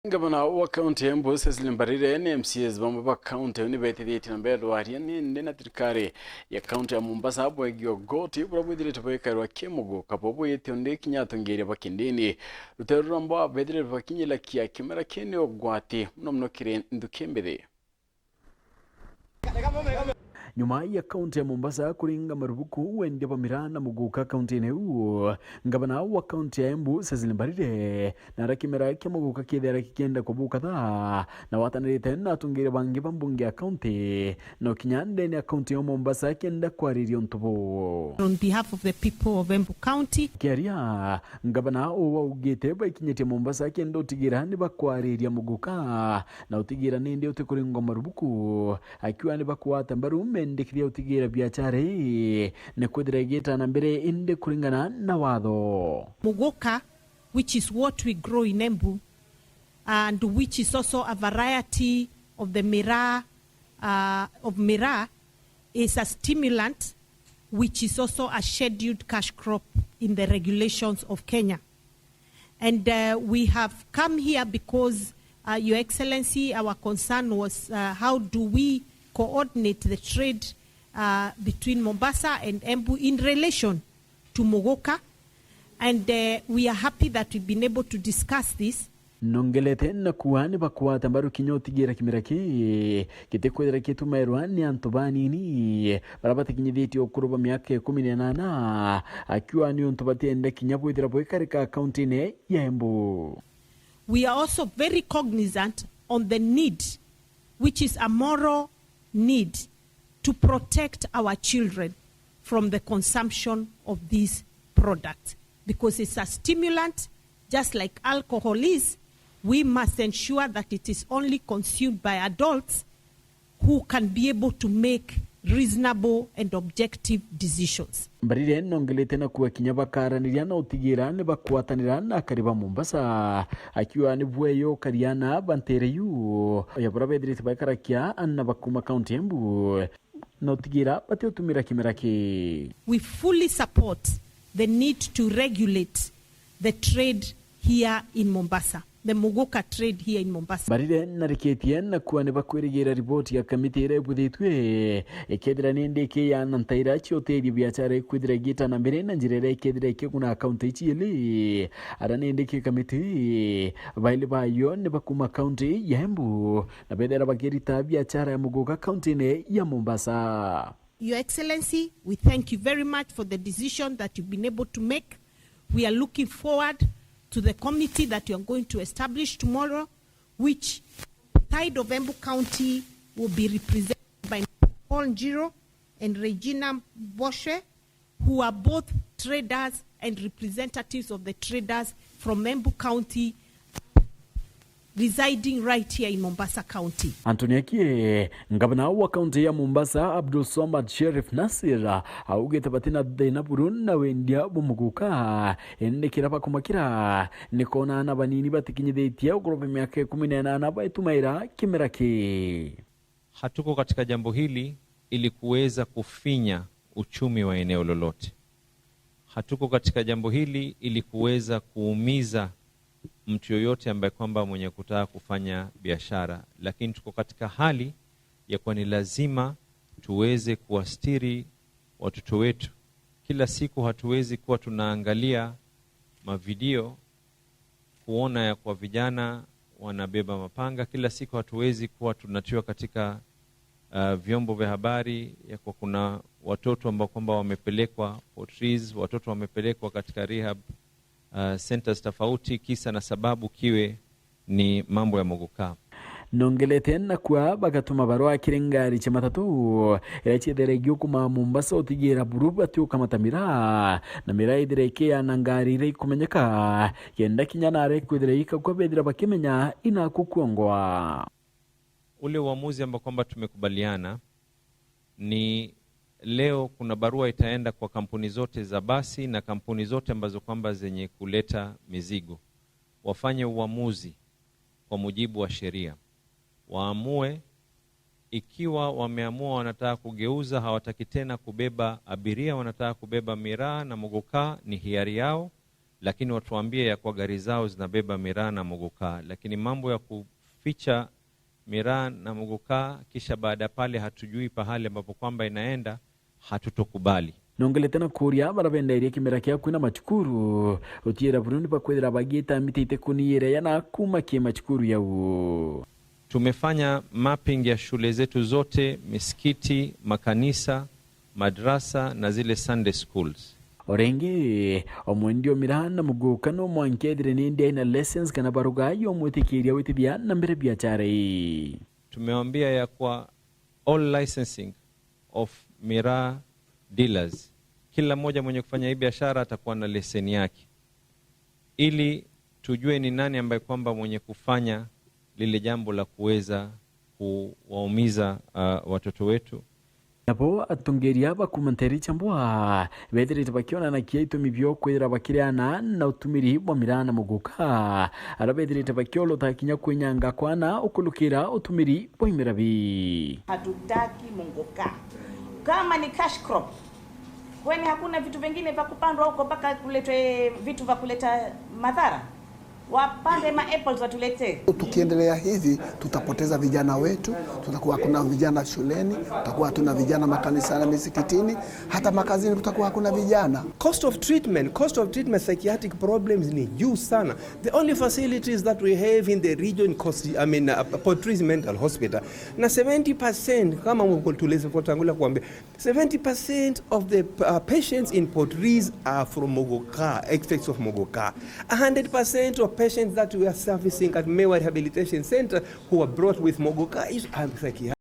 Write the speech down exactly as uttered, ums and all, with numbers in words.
Ngavana wa kaunti ya Embu, Cecily Mbarire, na M C As bamwe ba kaunti ni betithitie na mbere rwaria nindi na thirikari ya kaunti ya Mombasa bwegie ugoti buria bwithirite bwikairwa ki muguka, bo bwite undi kinya atongeria ba kindini. Rutere ruria mbo bethirite bakinyira kia kimera kii ni ugwati muno muno kiri nthuki mbithi. Nyuma ya kaunti ya Mombasa kuringa marubuku wendia bwa miraa na muguka kaunti-ini iu, ngavana wa kaunti ya Embu, Cecily Mbarire, nara kimera kia muguka kithera kikienda kubuka thaa, na watanirite na atongeria bangi ba mbunge ya kaunti, no kinya ndene ya kaunti ya Mombasa akienda kwariria untu buu. On behalf of the people of Embu County. Akiaria, ngavana uu augite baikinyitie Mombasa akienda utigira ni bakwariria muguka, na utigira nindi utikuringwa marubuku, akiuga ni bakugwata mbaru mendekithia utigira biachara ii ni kwithira igita na mbere indi kuringana na watho. Muguka, which is what we grow in Embu, and which is also a variety of the miraa, uh, of miraa, is a stimulant, which is also a scheduled cash crop in the regulations of Kenya. And, uh, we have come here because, uh, Your Excellency, our concern was, uh, how do we coordinate the trade, uh, between Mombasa and Embu in relation to muguka? And, uh, we are happy that we've been able to discuss this. Nongelete na kuuga ni bakwata mbaru kinya utigira kimera kii gitikwithira gitumairwa ni antu banini baria batikinyithitie ukuru bwa miaka ikumi na inana, akiuga ni untu batienda kinya bwithira bwikarika kaunti-ini ya Embu. We are also very cognizant on the need, which is a moral need, to protect our children from the consumption of these products, because it's a stimulant, just like alcohol is. We must ensure that it is only consumed by adults who can be able to make reasonable and objective decisions. Mbarire nongelete na kuuga kinya bakaraniria na utigira ni bakwatanira na akari ba Mombasa, akiuga ni bweyo ukariana ba ntere yu ya baria bethirite baikarakia na bakuma kaunti ya Embu, na utigira batiutumira kimera kii. We fully support the need to regulate the trade here in Mombasa, the muguka trade here in Mombasa. Mbarire narikitie na kuuga ni bakwirigira riboti ya kamiti iria ibuthitue, ikethira ni ndiki ya na ntaira ciuteethia biachara ikwithira igita na mbere na njira iria ikethira ikiguna kaunti ici ili. Ara ni ndiki kamiti baili bayo ni bakuma kaunti ya Embu, na bethira bakirita biachara ya muguka kaunti-ini ya Mombasa. Your Excellency, we thank you very much for the decision that you've been able to make. We are looking forward to the committee that you are going to establish tomorrow, which side of Embu County will be represented by Paul Njiro and Regina Boshe, who are both traders and representatives of the traders from Embu County, residing right here in Mombasa County. Anthony Akie, ngavana wa kaunti ya Mombasa, Abdul Swamad Sherif Nasir, augite batina thina buru na wendia bwa muguka, indi kiria bakumakira ni kwona ana banini batikinyithitie ukuru bwa miaka ikumi na inana baitumaira kimera kii. Hatuko katika jambo hili ili kuweza kufinya uchumi wa eneo lolote. Hatuko katika jambo hili ili kuweza kuumiza mtu yoyote ambaye kwamba mwenye kutaka kufanya biashara, lakini tuko katika hali ya kuwa ni lazima tuweze kuwastiri watoto wetu. Kila siku hatuwezi kuwa tunaangalia mavideo kuona ya kuwa vijana wanabeba mapanga. Kila siku hatuwezi kuwa tunatiwa katika, uh, vyombo vya habari ya kuwa kuna watoto ambao kwamba wamepelekwa Fort Rees, watoto wamepelekwa katika rehab, uh, centers tofauti, kisa na sababu kiwe ni mambo ya muguka. Nongelete na kuuga bagatuma barua kiri ngari cia matatu iria ciethire igiukuma Mombasa utigira buru batiukamata miraa, na miraa ithire ikiana ngari iria ikumenyeka, kenda kinya na aria ikwithira ikakua bethira bakimenya inaku kuongwa. Ule uamuzi ambao kwamba tumekubaliana ni leo kuna barua itaenda kwa kampuni zote za basi na kampuni zote ambazo kwamba zenye kuleta mizigo, wafanye uamuzi kwa mujibu wa sheria. Waamue, ikiwa wameamua wanataka kugeuza, hawataki tena kubeba abiria, wanataka kubeba miraa na muguka, ni hiari yao. lakini watuambie ya kuwa gari zao zinabeba miraa na muguka, lakini mambo ya kuficha miraa na muguka, kisha baada pale hatujui pahali ambapo kwamba inaenda, hatutokubali. Nongelete na kuuria bara bendeeria kimera kia kwina macukuru, utiira buru ni bakwithira bagiita mita itekuniire yana kuuma ki macukuru yau. Tumefanya mapping ya shule zetu zote, misikiti, makanisa, madrasa na zile Sunday schools. O ringi, o mwendi o miraa na muguka no mwanka ethire nindi aina license kana baruga yomwitikiria witithia na mbere biachara ii. Tumewaambia ya kwa all licensing of miraa dealers, kila mmoja mwenye kufanya hii biashara atakuwa na leseni yake, ili tujue ni nani ambaye kwamba mwenye kufanya lile jambo la kuweza kuwaumiza, ah, watoto wetu. Nabo atongeeria ba kuuma nteere cia Mbwa beethirite bakionanakia itumi bio kwithira bakiriana na utumiri bwa miraa na muguka, aria beethirite bakiolota kinya kwinyanga kwana ukurukira utumiri bwa imera bii. Hatutaki muguka. Kama ni cash crop, kwani hakuna vitu vingine vya kupandwa huko mpaka kuletwe vitu vya kuleta madhara? Wapande ma apples watuletee. Tukiendelea hivi, tutapoteza vijana wetu, tutakuwa hakuna vijana shuleni, tutakuwa hatuna vijana makanisani na misikitini, hata makazini kutakuwa hakuna vijana. Cost of treatment, cost of treatment, psychiatric problems ni juu sana. The only facilities that we have in the region cost, I mean, uh, Port Reitz Mental Hospital. Na seventy percent, kama mko tuleze potangulia kuambia, seventy percent of the, uh, patients in Port Reitz are from Mogoka, effects of Mogoka. A hundred percent of patients that we are servicing at Mewa Rehabilitation Center who are brought with Mogoka is, are psychiatric.